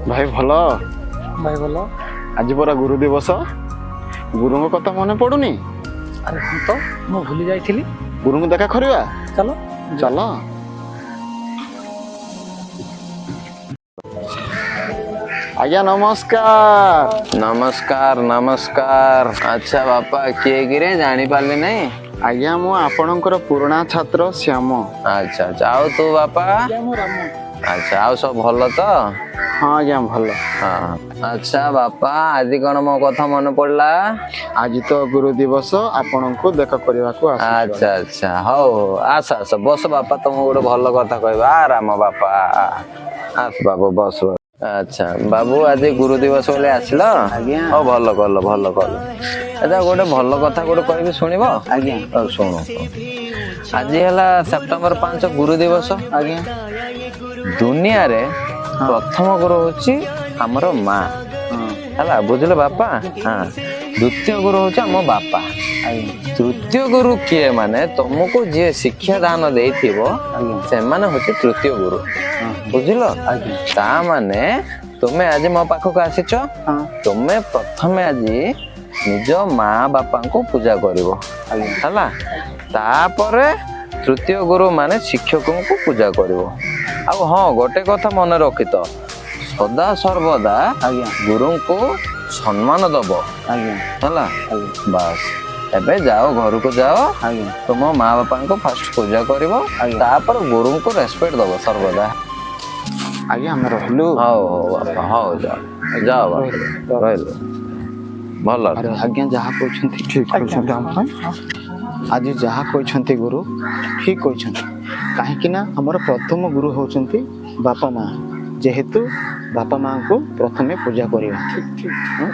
ଭାଇ ଭଲ? ଭାଇ ଭଲ। ଆଜି ପରା ଗୁରୁ ଦିବସ, ଗୁରୁଙ୍କ କଥା ମନେ ପଡୁନି? ଆରେ ହଁ ତ, ମୁଁ ଭୁଲି ଯାଇଥିଲି। ଗୁରୁଙ୍କୁ ଦେଖା କରିବା। ଚାଲ। ଚାଲ। ଆଜ୍ଞା ନମସ୍କାର। ନମସ୍କାର ନମସ୍କାର। ଆଚ୍ଛା ବାପା, କିଏ କିରେ? ଜାଣିପାରିଲି ନାଇଁ। ଆଜ୍ଞା, ମୁଁ ଆପଣଙ୍କର ପୁରୁଣା ଛାତ୍ର ଶ୍ୟାମ। ଆଚ୍ଛା ଆଚ୍ଛା, ଆଉ ତୁ ବାପା? ଆଜ୍ଞା, ମୁଁ ରାମ। ଆଚ୍ଛା, ଆଉ ସବୁ ଭଲ ତ? ହଁ ଆଜ୍ଞା, ଭଲ। ହଁ। ଆଚ୍ଛା ବାପା, ଆଜି କଣ ମୋ କଥା ମନେ ପଡିଲା? ଆଜି ତ ଗୁରୁ ଦିବସ, ଆପଣଙ୍କୁ ଦେଖା କରିବାକୁ ଆସିଛୁ। ଆଚ୍ଛା ଆଚ୍ଛା, ହଉ ହଉ, ଆସ ଆସ, ବସ ବାପା। ତମକୁ ଗୋଟେ ଭଲ କଥା କହିବା। ରାମ ବାପା, ଆସ ବାବୁ, ବସ ବସ। ଆଚ୍ଛା ବାବୁ, ଆଜି ଗୁରୁ ଦିବସ ବୋଲି ଆସିଲ? ଆଜ୍ଞା। ହଉ, ଭଲ କଲ ଭଲ କଲ। ଆଚ୍ଛା, ଗୋଟେ ଭଲ କଥା ଗୋଟେ କହିବି, ଶୁଣିବ? ଆଜ୍ଞା। ହଉ, ଶୁଣ। ଆଜି ହେଲା ସେପ୍ଟେମ୍ବର 5, ଗୁରୁ ଦିବସ। ଆଜ୍ଞା। ଦୁନିଆରେ ପ୍ରଥମ ଗୁରୁ ହଉଛି ଆମର ମା। ହଁ। ହେଲା, ବୁଝିଲ ବାପା? ହଁ। ଦ୍ୱିତୀୟ ଗୁରୁ ହଉଛି ଆମ ବାପା। ଆଜ୍ଞା। ତୃତୀୟ ଗୁରୁ କିଏ? ମାନେ ତମକୁ ଯିଏ ଶିକ୍ଷା ଦାନ ଦେଇଥିବ, ଆଜ୍ଞା। ସେମାନେ ହଉଛି ତୃତୀୟ ଗୁରୁ। ହଁ। ବୁଝିଲ? ଆଜ୍ଞା। ତା ମାନେ ତୁମେ ଆଜି ମୋ ପାଖକୁ ଆସିଛ, ହଁ। ତୁମେ ପ୍ରଥମେ ଆଜି ନିଜ ମା ବାପାଙ୍କୁ ପୂଜା କରିବ। ଆଜ୍ଞା। ହେଲା, ତାପରେ ତୃତୀୟ ଗୁରୁ ମାନେ ଶିକ୍ଷକଙ୍କୁ ପୂଜା କରିବ। ଆଉ ହଁ, ଗୋଟେ କଥା ମନେ ରଖିଥ, ସଦା ସର୍ବଦା ଆଜ୍ଞା। ଗୁରୁଙ୍କୁ ସମ୍ମାନ ଦବ। ଆଜ୍ଞା। ହେଲା? ଆଜ୍ଞା। ବାସ୍, ଏବେ ଯାଅ, ଘରକୁ ଯାଅ। ଆଜ୍ଞା। ତୁମ ମା ବାପାଙ୍କୁ ଫାଷ୍ଟ ପୂଜା କରିବ। ଆଜ୍ଞା। ତାପରେ ଗୁରୁଙ୍କୁ ରେସପେକ୍ଟ ଦବ ସର୍ବଦା। ଆଜ୍ଞା, ଆମେ ରହିଲୁ। ହଉ ହଉ ବାପା, ହଉ, ଯାଅ ଯାଅ ବାପା, ରହିଲୁ। ଭଲ। ଆରେ ଆଜ୍ଞା ଯାହା କହିଛନ୍ତି ଠିକ କହିଛନ୍ତି ଆମ ପାଇଁ। ଆଜି ଯାହା କହିଛନ୍ତି ଗୁରୁ ଠିକ କହିଛନ୍ତି, କାହିଁକି ନା ଆମର ପ୍ରଥମ ଗୁରୁ ହେଉଛନ୍ତି ବାପା ମା। ଯେହେତୁ ବାପା ମାଙ୍କୁ ପ୍ରଥମେ ପୂଜା କରିବା। ଠିକ ଠିକ। ହଁ?